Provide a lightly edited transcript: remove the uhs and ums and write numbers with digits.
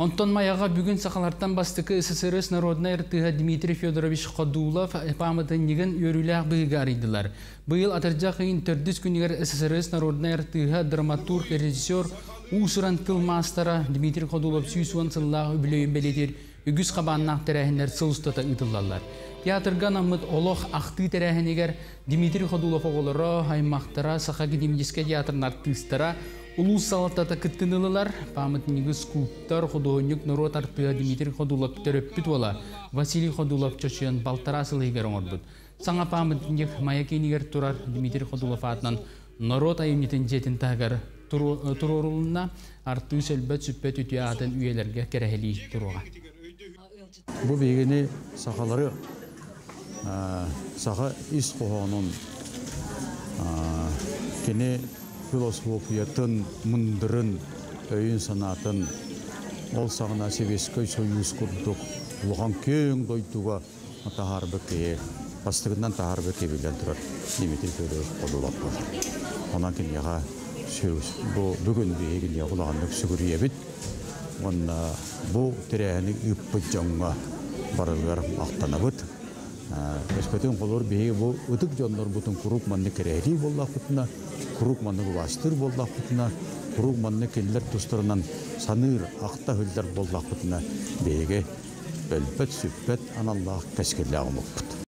Онтон Майаҕа бүгүн сахалартан бастакы СССР народнай артыыһа Дмитрий Федорович Ходулов пааматынньыгын үөрүүлээх быһыыга арыйдылар. Быйыл атырдьах ыйын төрдүс күнүгэр СССР народнай артыыһа, драматург, режиссер, уус-уран тыл маастара Дмитрий Ходулов 110 сыллаах үбүлүөйүн бэлиэтиир үгүс хабааннаах тэрээһиннэр сыл устата ыытыллаллар. Театрга анаммыт олох ахтыы тэрээһинигэр Дмитрий Ходулов оҕолоро, аймахтара, Саха академическай театрын артыыстара, улуус салалтата кыттыны ылылар. Пааматынньыгы скульптор, худуоһунньук, норуот артыыһа Дмитрий Ходулов төрөппүт уола Василий Ходулов чочуйан балтараа сыл иһигэр оҥорбут. Саҥа пааматынньык Майа киинигэр турар Дмитрий Ходулов аатынан норуот айымньытын дьиэтин таһыгар туруорулунна. Артыыс өлбөт сүппэт үтүө аатын үйэлэргэ кэрэһилии туруоҕа. Бу биһигини сахалары саха ис хоһоонун кини философиятын, мындырын, өйүн-санаатын ол саҕана Сэбиэскэй Сойуус курдук улахан киэҥ дойдуга таһаарбыт киһи, бастакынан таһаарбыт киһи биллэн турар Дмитрий Федорович Ходулов буолар. Онон киниэхэ бу бүгүн биһиги киниэхэ улаханнык сүгүрүйэбит уонна бу тэрээһини ыыппыт дьоҥҥо барылыгар махтанабыт. Өскөтүн холобур биһиги бу ытык дьоннорбутун куруук маннык кэрэһилии буоллахпытына, куруук маннык убаастыыр буоллахпытына, куруук маннык кинилэр тустарынан саныыр, ахта сылдьар буоллахпытына, биһиги өлбөт-сүппэт аналлаах кэскиллээх омукпут.